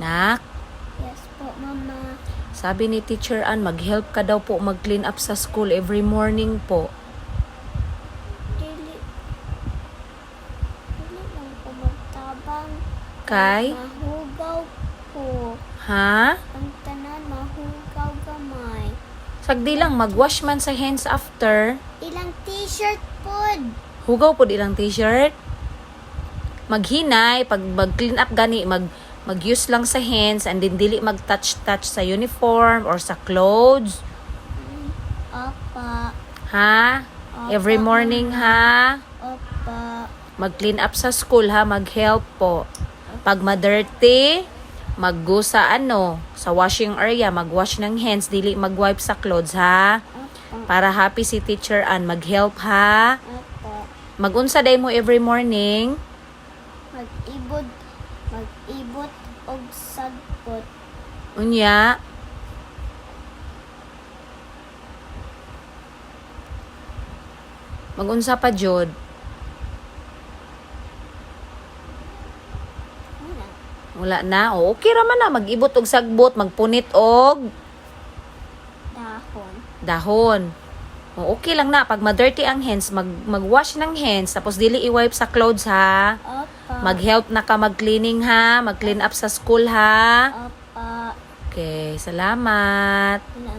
Nak, Yes po, Mama. Sabi ni Teacher Ann, mag-help ka daw po mag-clean up sa school every morning po. Dili. Dili lang po magtabang. Kay? Mahugaw po. Ha? Ang tanan mahugaw gamay. Sagdi lang, mag-wash man sa hands after. Ilang T-shirt pod. Hugaw po ilang T-shirt. Maghinay, pag mag-clean up gani, mag-use lang sa hands and then dili mag-touch-touch sa uniform or sa clothes. Opa. Ha? Opa, Every morning, ha? Opa. Mag-clean up sa school, ha? Mag-help po. Pag ma-dirty, mag-go sa ano, sa washing area, mag-wash ng hands, dili mag-wipe sa clothes, ha? Opa. Para happy si Teacher Ann, mag-help, ha? Opa. Mag-unsa day mo every morning? Mag-ibot. Mag-ibot og sagbot. Unya. Mag-unsa pa jud? Wala. Wala na. O, okay ra man na. Mag-ibot og sagbot, magpunit og Dahon. Dahon. O, okay lang na. Pag ma-dirty ang hands, mag-wash ng hands, tapos dili i-wipe sa clothes, ha? Opa. Mag-help na ka mag-cleaning, ha? Mag-clean up sa school, ha? Opa. Okay, salamat. Wala.